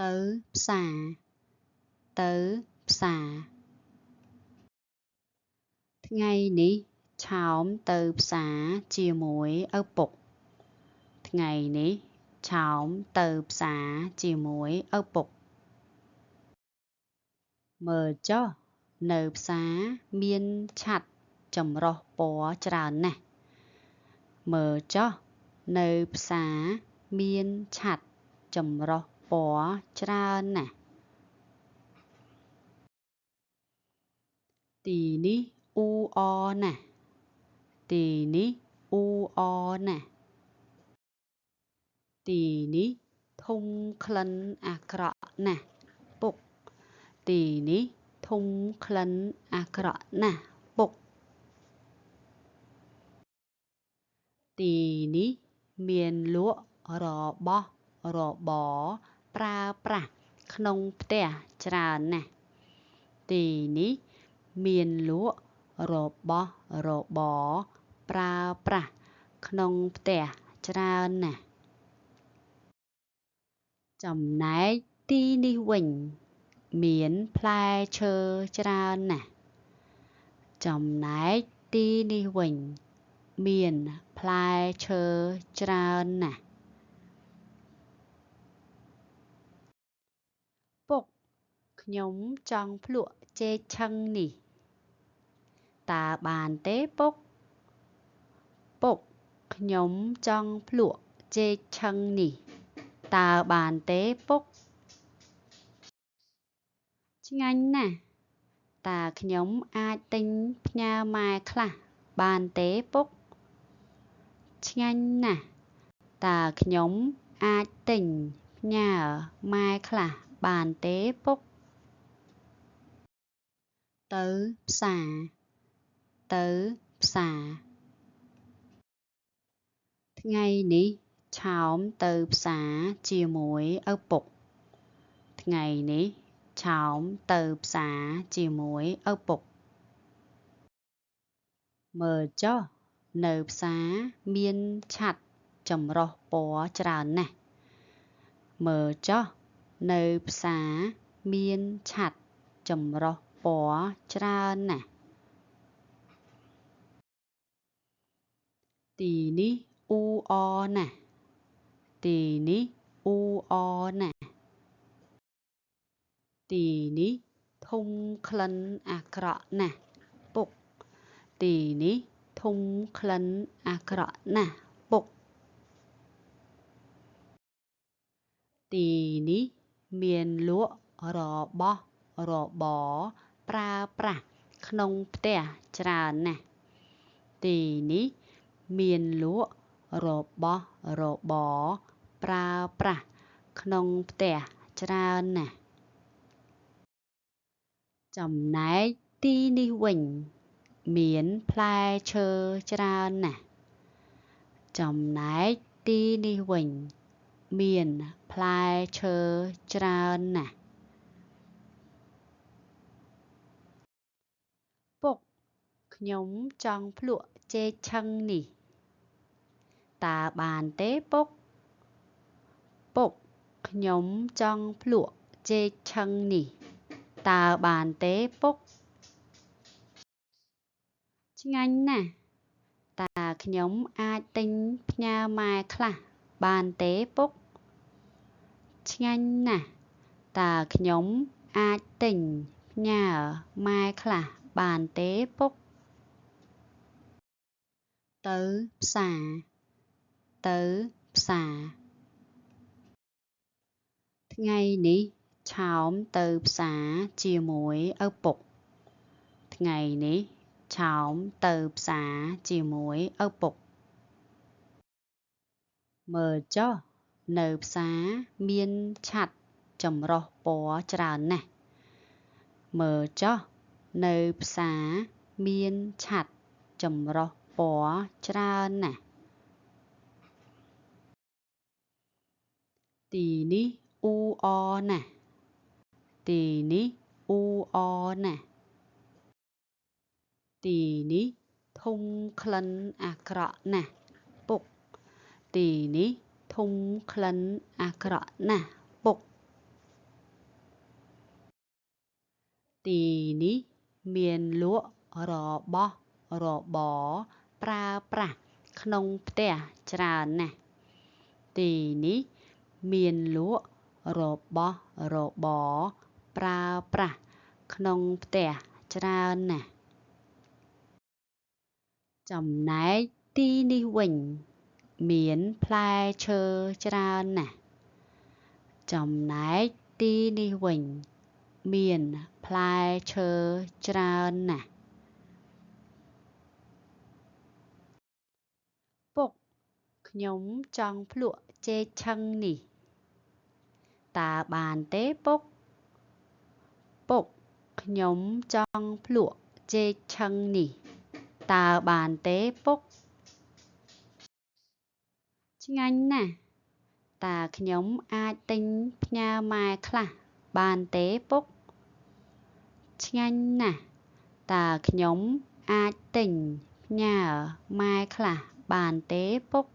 ទៅផ្សារ ទៅផ្សារ ថ្ងៃនេះឆោមទៅផ្សារជាមួយឪពុក ថ្ងៃនេះឆោមទៅផ្សារជាមួយឪពុក មើលចុះ នៅផ្សារមានឆ័ត្រចម្រុះពណ៌ច្រើនណាស់ មើលចុះ នៅផ្សារមានឆ័ត្រចម្រុះពណ៌ច្រើនណាស់ ទីនេះអ៊ូអរណាស់ ទីនេះអ៊ូអរណាស់ ទីនេះធុំក្លិនអាក្រក់ណាស់ពុក ទីនេះធុំក្លិនអាក្រក់ណាស់ពុក ទីនេះមានលក់របស់របរប្រើប្រាស់ក្នុងផ្ទះច្រើនណាស់ ទីនេះមានលក់របស់របរប្រើប្រាស់ក្នុងផ្ទះច្រើនណាស់ ចំណែកទីនេះវិញ មានផ្លែឈើច្រើនណាស់ ចំណែកទីនេះវិញ មានផ្លែឈើច្រើនណាស់ ពុក ខ្ញុំចង់ភ្លក្សចេកឆឹងនេះ តើបានទេពុក ពុក ខ្ញុំចង់ភ្លក្សចេកឆឹងនេះ តើបានទេពុក ឆ្ងាញ់ណាស់ តើខ្ញុំអាចទិញផ្ញើម៉ែខ្លះបានទេពុក ឆ្ងាញ់ណាស់ តើខ្ញុំអាចទិញផ្ញើម៉ែខ្លះបានទេពុក ទៅផ្សារ ទៅផ្សារ ថ្ងៃនេះឆោមទៅផ្សារជាមួយឪពុក ថ្ងៃនេះឆោមទៅផ្សារជាមួយឪពុក មើលចុះ នៅផ្សារមានឆ័ត្រចម្រុះពណ៌ច្រើនណាស់ មើលចុះ នៅផ្សារមានឆ័ត្រចម្រុះពណ៌ច្រើនណាស់ ទីនេះអ៊ូអរណាស់ ទីនេះអ៊ូអរណាស់ ទីនេះធុំក្លិនអាក្រក់ណាស់ពុក ទីនេះធុំក្លិនអាក្រក់ណាស់ពុក ទីនេះមានលក់របស់របរប្រើប្រាស់ក្នុងផ្ទះច្រើនណាស់ ទីនេះមានលក់របស់របរប្រើប្រាស់ក្នុងផ្ទះច្រើនណាស់ ចំណែកទីនេះវិញ មានផ្លែឈើច្រើនណាស់ ចំណែកទីនេះវិញ មានផ្លែឈើច្រើនណាស់ ពុក ខ្ញុំចង់ភ្លក្សចេកឆឹងនេះ តើបានទេពុក ពុក ខ្ញុំចង់ភ្លក្សចេកឆឹងនេះ តើបានទេពុក ឆ្ងាញ់ណាស់ តើខ្ញុំអាចទិញផ្ញើម៉ែខ្លះបានទេពុក ឆ្ងាញ់ណាស់ តើខ្ញុំអាចទិញផ្ញើម៉ែខ្លះបានទេពុក ទៅផ្សារ ទៅផ្សារ ថ្ងៃនេះឆោមទៅផ្សារជាមួយឪពុក ថ្ងៃនេះឆោមទៅផ្សារជាមួយឪពុក មើលចុះ នៅផ្សារមានឆ័ត្រចម្រុះពណ៌ច្រើនណាស់ មើលចុះ នៅផ្សារមានឆ័ត្រចម្រុះពណ៌ច្រើនណាស់ ទីនេះអ៊ូអរណាស់ ទីនេះអ៊ូអរណាស់ ទីនេះធុំក្លិនអាក្រក់ណាស់ពុក ទីនេះធុំក្លិនអាក្រក់ណាស់ពុក ទីនេះមានលក់របស់របរប្រើប្រាស់ក្នុងផ្ទះច្រើនណាស់ ទីនេះមានលក់របស់របរប្រើប្រាស់ក្នុងផ្ទះច្រើនណាស់ ចំណែកទីនេះវិញ មានផ្លែឈើច្រើនណាស់ ចំណែកទីនេះវិញ មានផ្លែឈើច្រើនណាស់ ពុក ខ្ញុំចង់ភ្លក្សចេកឆឹងនេះ តើបានទេពុក? ពុក ខ្ញុំចង់ភ្លក្សចេកឆឹងនេះ តើបានទេពុក? ឆ្ងាញ់ណាស់ តើខ្ញុំអាចទិញផ្ញើម៉ែខ្លះបានទេពុក? ឆ្ងាញ់ណាស់ តើខ្ញុំអាចទិញផ្ញើម៉ែខ្លះបានទេពុក?